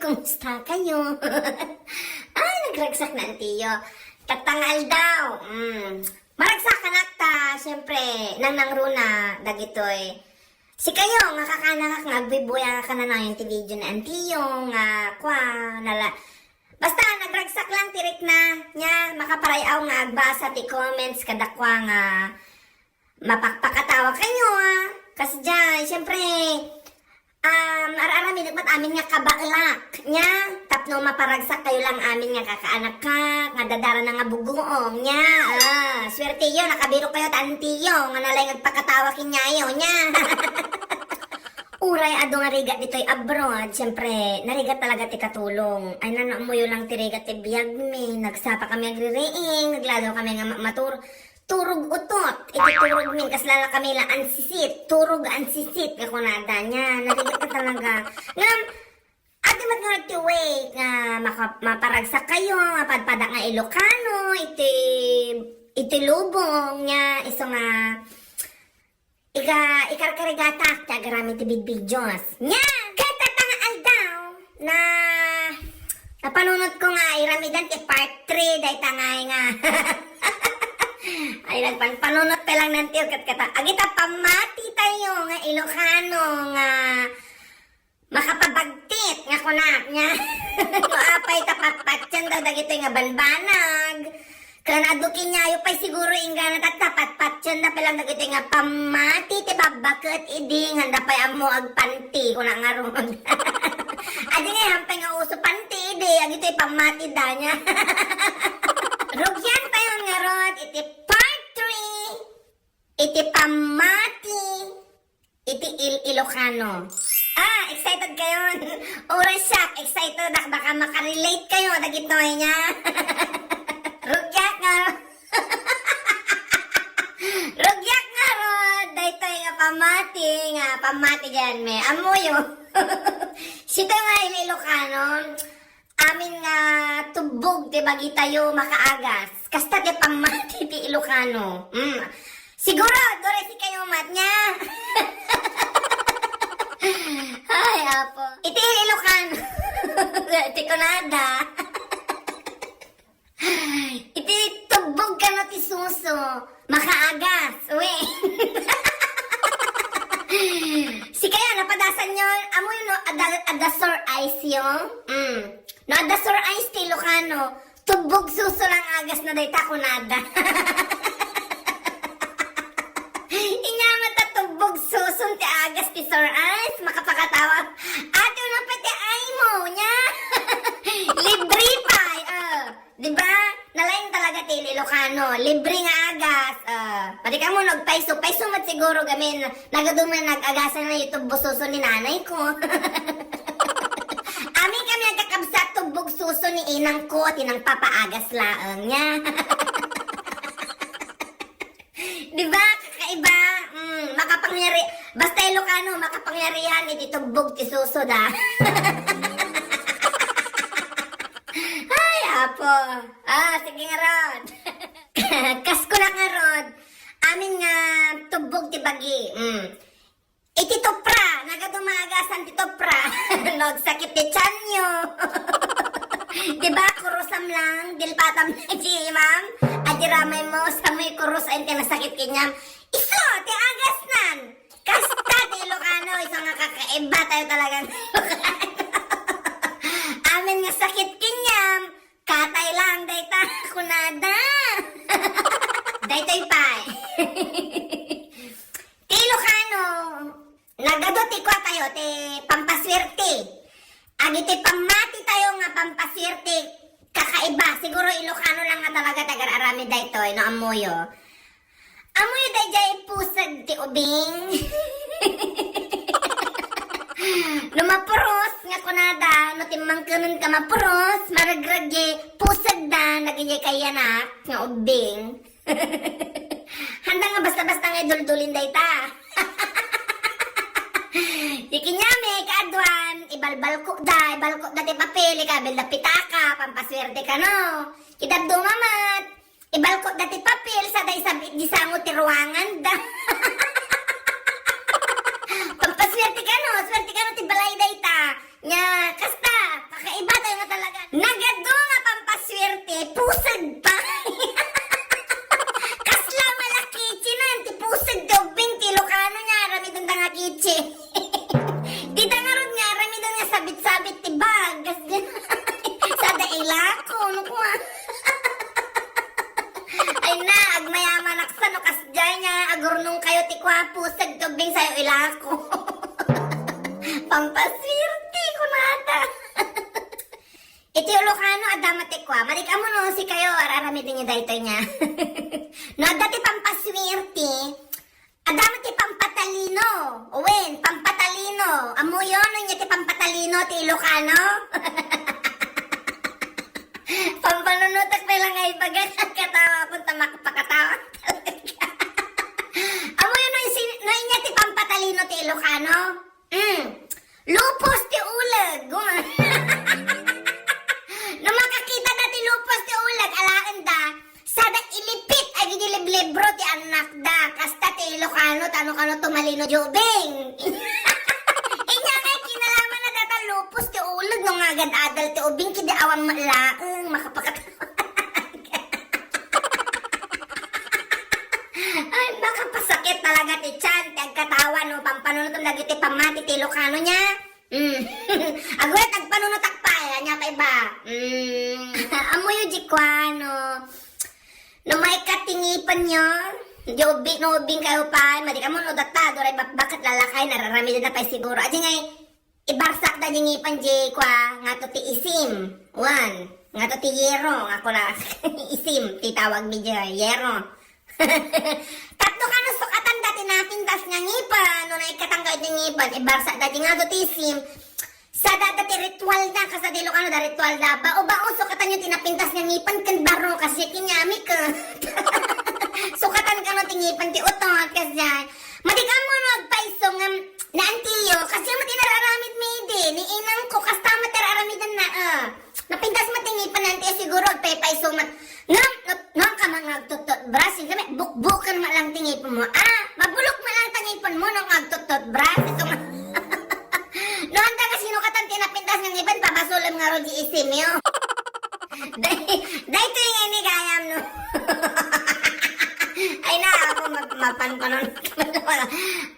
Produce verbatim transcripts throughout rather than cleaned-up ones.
Kumusta kayo? Ay, nagragsak na antiyo. Tatta nga aldaw. Mm. Maragsak, anak, ta, siyempre, nangnangruna dagitoy. Sikayo, nga kakanakak nga agbuybuya nga kananayon ti video ni antiyo, nga, kwa, nala-, basta, nagragsak lang ti rikna, nya, makaparay-aw nga agbasa ti comments kadakua nga mapakpakatawa kayo, ah. Kasdiay, siyempre, um, ar-aramidek met amin nga kabaelak, nya, tapno maparagsak kayo lang amin nga kakaanakak, nga dadara na nga buguong, nya, ah, suerteyo, nakabirok kayo, ta antiyo, nga nalaing agpakatawa kenyayo, nya. Uray adu nga rigat ditoy abroad, siyempre, narigat talaga ti katulong. Ay, nano, ammoyo lang ti rigat ti biag mi, nagsapa kami agririing, nagladaw kami nga ma-, matur-, turog utot. Iti turog min, kasla la kami la ansisit. Turog ansisit, nga kunada nya. Narigat na talaga. Ngam, adu met nga ti way nga maka-, maparagsak kayo, mapadpada nga Ilocano, iti, iti lubong nya, isu nga, ika-, ikarkarigatak ti agaramid ti bidbidios. Nya, ket tatta nga aldaw, na, napanunot ko nga iramidan ti part three, dayta nga, nga. Ay, nagpan-, panunot pa lang nantiyo, ket kata, agita pammati tayo nga Ilocano nga makapabagtit nga kunak nya. No apay ta patpatyan daw dagitoy nga banbanag. Ken adu kenyayo pay siguro inggana ta, ta patpatyan da pay lang dagitoy nga pammati ti babbaket idi nga anda pay ammo agpanti, kuna ngarud. Adi nga yan pay nga uso panti idi, agitoy pammati da nya. Rugyan tayo ngarud iti part three, iti pammati iti Il-, Ilocano. Ah, excited kayo? Uray siak, excited ak. Baka makarelate kayo dagitoy nya. Rugyak nga. Rugyak ngarud, daytoy nga pammati, nga pammati diay mi. Ammoyo. Sito nga Il-, Ilocano, amin nga tubbog ti bagitayo makaagas. Kasta ti pammati ti Ilocano. Mm. Siguro, dure sikayo met nya. Ay, apo. Iti Ilocano. Ti kunada. Iti tubbog kano ti suso. Makaagas. Uy. Sikayo, napadasan yo. Ammoyo no, adda, adda sore eyes yo. Mm. No, adda sore eyes ti Ilocano. Tubbog suso lang agasna dayta kunada. Inya met ta tubbog suson ti agas ti sore eyes, makapakatawa. Ate, unay pay ti ay mo, nya? Libre pay, ah. Di ba? Nalaing talaga ti Ilocano. Libre nga agas, ah. Pati kamo nagpayso, payso met siguro gamin. Nagadu met nagagasan na iti tubbog suso ni nanay ko. Amin kami nagkakabsat tubbog suso ni inang ko, ti nangpapaagas laeng nya. Di ba? Kakaiba. Mm, makapangyari-, basta Ilocano, makapangyarihan iti tubbog ti suso da. Ay, apo. Ah, sige ngarud. Kas kunak ngarud, amin nga tubbog ti bagi. Mm. Iti tupra, nagadu nga agasan ti tupra. No agsakit ti tianyo. Di ba, kurusam lang, dilpatam na di, ma'am? Adi ramay mo, sa mo'y kurus, ay ti masakit kaniam. Isu, ti agasnan. Kasta ti Ilocano, isu nga kakaiba tayo talagang Ilocano. Amin nga sakit kaniam, katay lang, dayta, kunada. Daytoy pay. Ti Ilocano, nagadu ti kua tayo, ti pampaswerte. Agiti pammati tayo nga pampaswerte, kakaiba. Siguro Ilocano lang nga talaga ti agar-aramid daytoy, no ammoyo. Ammoyo daydiay puseg ti ubing. No mapuros nga kunada, no timmangkenen ka mapuros, maregreg diay puseg da, dagiti kayanak nga ubing. Handa nga basta-basta nga iduldulin dayta. Ti kaniami, kaaduan, ibalbalkok da, ibalkok da ti papel, ikabil da pitaka, pampaswerte kano. Ti dadduma met, ibalkok da ti papel, sa da isab-it di sango ti ruangan da. Pampaswerte kano, swerte kano ti balay dayta. Nya, kasta, kakaiba tayo nga talaga. Nagadu nga pampaswerte, puseg pa. Kasla malaki, chinan, ti puseg, ti ubbing, ti Ilocano nya, aramiden ta nga kichi. Dita ngarud nga, aramiden nga sabit-sabit, ti bag, kas-, sada ilako, no kua. Ay na, agmayaman aksa, no kasdiay nya, agurnong kayo ti kua, puseg, ti ubbing, sayo ilako. Pampaswerte, kunada. Iti Ilocano, adda met ti kua. Madi kamo no sikayo, ar-aramiden nyo daytoy nya. No adda ti pampaswerte, adda met ti pampatalino. Wen, pampatalino. Ammoyo no ania ti pampatalino ti Ilocano? Pampanunotak pay lang nga ibaga, katawa, punta makapakatawa talaga. Ammoyo no isi-, no ania ti pampatalino ti Ilocano? Mm. Lupos ti uleg. No makakita da ti lupos ti uleg, alaen da, sada ilipit a gidi liblibro ti annakda. Kasta ti Ilocano, tano kano tumalino jubing. Inya nga kinalaman na data lupos ti uleg, no nga agad-adal ti ubing, kidi awan malaeng, makapakatawa. Ay, makapasakit talaga ti tiyan, ti agkatawa, no, pampanunotem dagiti pammati ti Ilocano nya. Mm. Aguret, agpanunotak pay, ania pay ba? Mm. Ammoyo di kua, no. No maikkat ti ngipenyo, di ubbi, no ubbing kayo pay, madi kamo no data, duray bakbaket lalakay, nararamiden na pay siguro. Adi ngay, ibarsak da di ngipen di kua, ngato ti isim. Wan, ngato ti yero, nga kula, isim, ti tawag mi di yero. Tapno kano sukatan da ti napintas nga ngipen, no naikkatan kayo ti ngipen, ibarsak da di ngato ti isim. Sada da ti ritual da, kasadi Ilocano da ritual da. Bao-bao, sukatan yo ti napintas nga ngipen, ken baro, kasi ti nyamik. Sukatan kano ti ngipen, ti utot, kasi. Madi kamo no agpayso nga naantiyo, kasi mo ti nararamid mi di, ni inang ko, kasta mo ti araramiden na, ah. Napintas mo ti ngipen, naantiyo siguro, agpaypayso mo. Ngam, ngam ka man nga agtututbras, kami, bukbukan mo lang ti ngipen mo. Ah, mabulok mo lang ti ngipen mo, no nga agtututbras. Isu nga, no, anda nga sinukatan ti napintas nga ngipen, pabasolem nga ro di isim yo. Day-, daytoy nga ini gayam, no? Ay na, ako, ma-, mapan pa nun.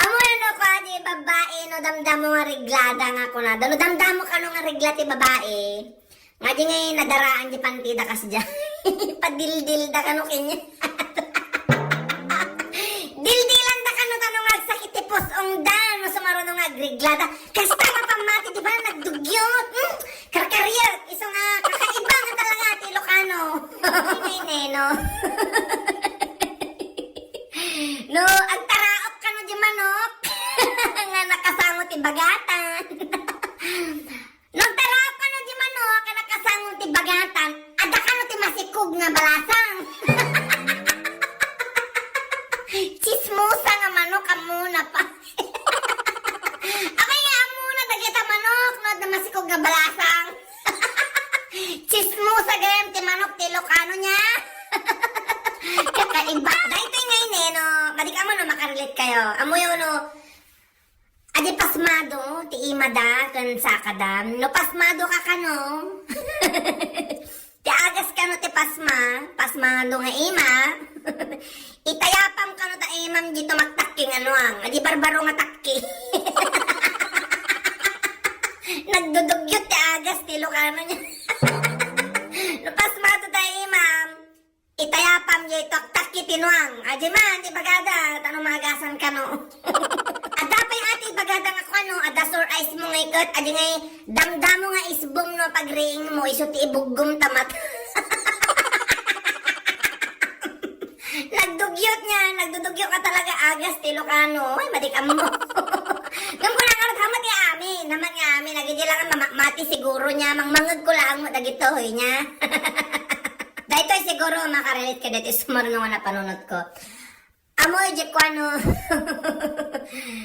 Amo na, no, kua di babae, no, damdamo nga reglada nga kunada. No, damdamo kano nga regla ti babae. Nga di ngay nadaraan di pantida kasdiay. Padildil da kano kanya. Dildilan da kano tano nga agsakit ti pus-ong da, no, sumaruno nga agregla da. Kasta nga pammati, di ba, nagdugyot. Hmm? Karkariat. Isu nga kakaiba nga talaga ti Ilocano. Ay, neno. No, agtaraok kano di manok. Nga nakasango ti bagatan. No agtaraok kano di manok, nga nakasango ti bagatan, adda kano ti masikog nga balasang. Chismosa nga manok, ammona pa. Apay nga ammona dagita manok, no adda masikog nga balasang. Chismosa gayam ti manok ti Ilocano nya. Kakaiba. Daytoy nga ini, no, madi kamo no makarelate kayo. Ammoyo, no, adi pasmado ti imada ken sakada. No pasmado ka kano, ti agas kano ti pasma, pasmado nga ima. Itayapam kano ta imam di tumaktakki nga nuang. Adi barbaro nga takki. Nagdudugyot ti agas ti Ilocano nya. No pasmado ta imam, itayapam diay tuaktak iti nuang. Adi man, ti bagada, tano maagasan kano. Adda pay ati bagada nga kuano, adda sore eyes mo nga iket, adi ngay, damdamo nga isbum no pagriing mo, isu ti ibuggom ta mat. Nagdugyot nga, nagdudugyot ka talaga, agas ti Ilocano. Ay, madi kamo. Ngem kuna nga, hamat nga amin, hamat nga amin, nagidi lang nga mamakmati siguro nya, mangmangeg ko lang mo dagitoy nya. Daytoy siguro makarelate ka daytoy sumaruno nga napanunot ko. Amoy di kuano.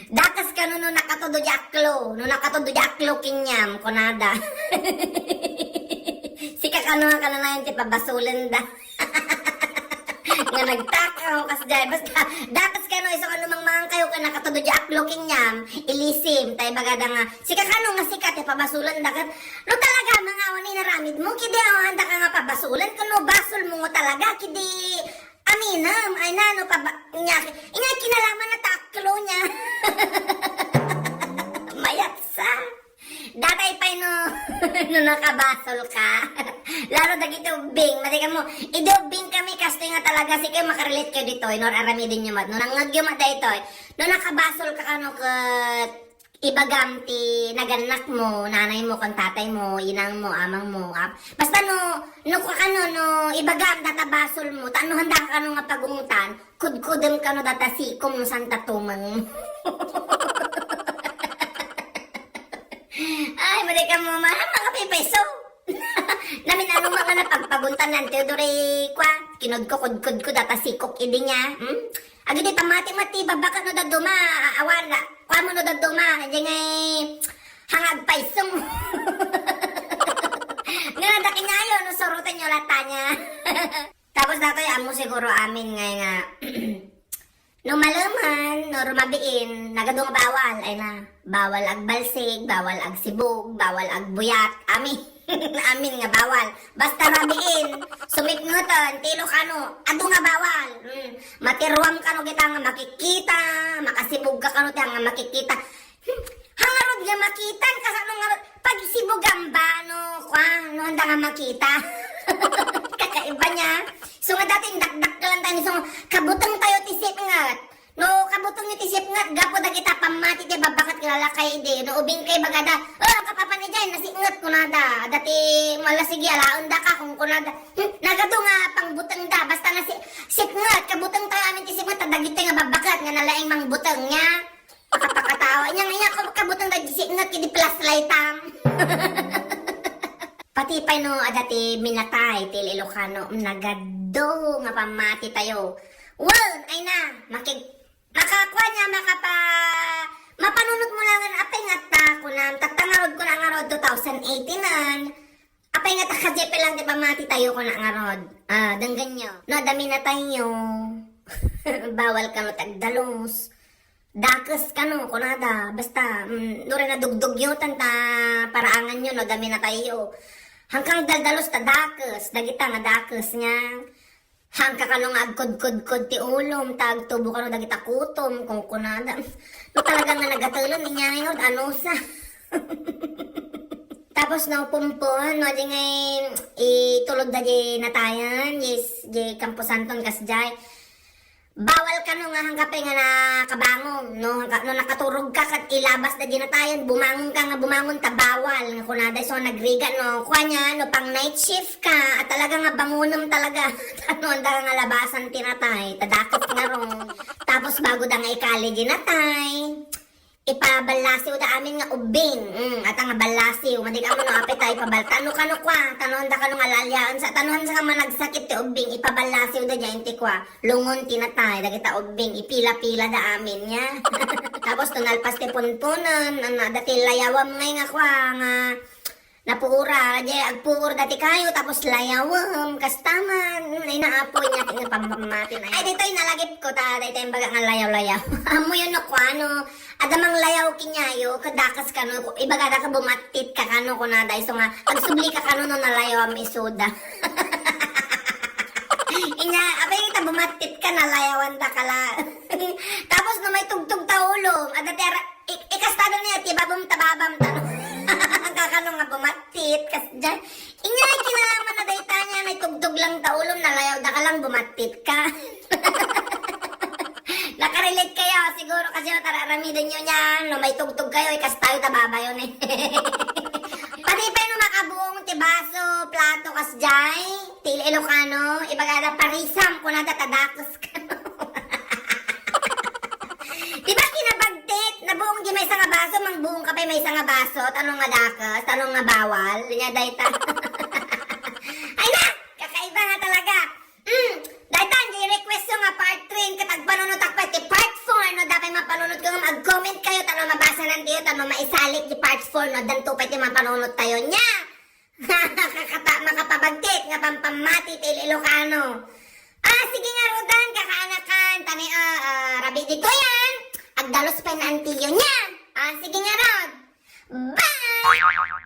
Dakas kano no nakatudo di aklo, no nakatudo di aklo kinyam, kunada. Sika kano nga kananayon ti pabasolen da. Nga nagtaka ako kasjay. Basta, dakes kano, isu kano mangmangan kayo, kano katudo di aklo kinyam, ilisim, tay bagada nga, sika kano nga sika, ti pabasolan, dakes, no talaga, mangawan inaramid mo, kidi, awan, daka nga pabasolan, kano basol mo nga talaga, kidi, aminem, ay na, no, paba-, inya, inya, kinalaman na ta aklo niya. Mayat sa. Datay pay no, no nakabasol ka. Lalo dagiti ubbing, madi kamo, idi ubbing kami, kastoy nga talaga, sika makarelate kayo ditoy, no, aramiden nyo mat, no, nangngegyo mat daytoy, no, nakabasol ka kano ket ibagam ti nagannak mo, nanay mo, kon tatay mo, inang mo, amang mo, ap-, basta no, no, kano, no, ibagam, data basol mo, ta no handa ka kano nga pagungtan, kudkudem kano data sikom, no saan ta tumeng. Ay, madi kamo, ma-, mga pipayso. Namin ano mga na pagpaguntan nan Teodore, kwa, kinudko, kudkudko, data sikok, idi niya, hmm? Agidi pamati-mati, babaka no daduma, awan, kwa mo no daduma, di ngay, hangag paisong. Nga nadakinyayo, no surutan nyo latanya. Tapos datoy, amo siguro amin nga nga, no maleman, no rumabiin, nagadu nga bawal, ay na, bawal agbalsig, bawal agsibog, bawal agbuyat, amin. Amin nga bawal. Basta rabiin, sumipngeten, ti Ilocano, adu nga bawal. Mm. Matiruam kano kita nga makikita, makasibog ka kano ti nga makikita. Hangarod nga makitan, kasano nga pagsibugan ba, no, kwa, no, handa nga makita. Kakaiba niya. So nga dati, dakdakkelan tayo, so, kabuteng tayo ti sipnget. No, kabuteng niyo ti sipnget, gapu dagita pammati ti babbakat nga lalakay idi. No, ubing kay bagada, "Oh, kapapan ni Jay, nasipnget," kunada. Dati, wala, sige, alaen da ka, kung kunada. Hmm, nagadu nga pangbuteng da, basta nasi-, sipnget, kabuteng tayo amin ti sipnget, ta dagiti nga babbakat nga nalaing mangbuteng niya. Pakapakatawa. Inya nga, inya, kabutang da, sipnget, kidi flashlight am. Pati pay no, adda ti minatay, ti Ilocano, nagadu nga pammati tayo. Wen, ay na, makig-, makakua niya, makapa-, mapanunot mo lang, apay nga ta, kunam, tatta ngarud ko na ngarud, two thousand eighteen an. Apay nga ta, kadiay pay lang ti pammati tayo, kuna ngarud. Ah, denggen nyo. No, adda minatay yo. Bawal kano ti agdalus. Dakes kano, kunada. Basta, mm, no rin nadugdugyo, tanta paraangan nyo, no, adda minatay yo. Hangkang daldalus ta dakes, dagita nga dakes niya. Hangka kano nga agkudkudkod ti ulom, ta agtubo kano dagita kutom, kung kunada. No, talaga nga nagatelen, inya ngay ngarud, anusa. Tapos no, pumpon, no, di ngay itulod da di natayan, yes, di kampusanton kasjay. Bawal kano nga hangka pay nga nakabangong, no, hangka, no, nakaturog ka ket ilabas da di natayan, bumangon ka nga bumangon ta bawal, nga kunada, so nagrigat, no, kua niya, no, pang night shift ka, at talaga nga bangunem talaga, tano, anda nga labasan ti natay, ta dakes ngarud. Tapos bago da nga ikali di natay. Ipaballasiw da amin nga ubbing. Mm, ata nga ballasiw. Madi kamo no, apay ta ipabalta. Ano kano kwa? Tanuan da kano nga lalyaen sa, tanuan sa nga managsakit ti ubbing. Ipaballasiw da dyan ti kwa. Lungon ti natay, dagita ubbing. Ipila-pila da amin niya. Tapos to nalpas ti punpunen, ano, dati layawam ngay nga kwa, nga napuora, di agpuor dati kayo, tapos layawem, kasta man, mm, ay naapoy niya, ti nga pampamati na. Ay, ditoy nalagip ko, ta, daytoy imbaga nga layaw-layaw. Amo yun, no, kuano, adda mang layaw kinyayo, kadakas kano, ibaga da ka bumattit ka kano, kunada, iso nga, agsubli ka kano, no, nalayaw am isuda. Inya, apay kita bumattit ka, nalayawan da ka la. Tapos, no, may tugtog ta ulo, adda ti ara-, I-, ikasta na niya, ti babam ta babam ta, no? Kakano nga bumattit, kas dyan. Inya, kinalaman na dayta niya, may tugtog lang ta ulom, nalayaw da ka lang, bumattit ka. Nakarelate kayo, siguro kasi matararamidon nyo niyan, no? May tugtog kayo, ikas tayo, tababayo ni. Pati pa no makabuong ti baso, plato, kas jay, ti Ilocano, ibaga da parisam, kuna da tadakos ka. Di ba kinabagtit? Nabuong di maysa nga baso, mangbuong ka pay maysa nga baso, tanong nga dakes, tanong nga bawal, nya dayta. Ay na! Kakaiba nga talaga. Mm, dayta, di request ko nga part three, ket agpanunotak pay ti part four, no, dapay mapanunot ko nga mag-comment kayo, tano mabasa nan tiyo, tano maisalik ti part four, no, danto pay ti mapanunot tayo, nya! Kakata-, makapabagtit nga pampammati ti Ilocano. Ah, sige ngaruden, kakaanakan. Tani, ah, ah, rabii ditoy, ah. Agdalus pay na antiyo niya. Ah, sige ngarud. Bye!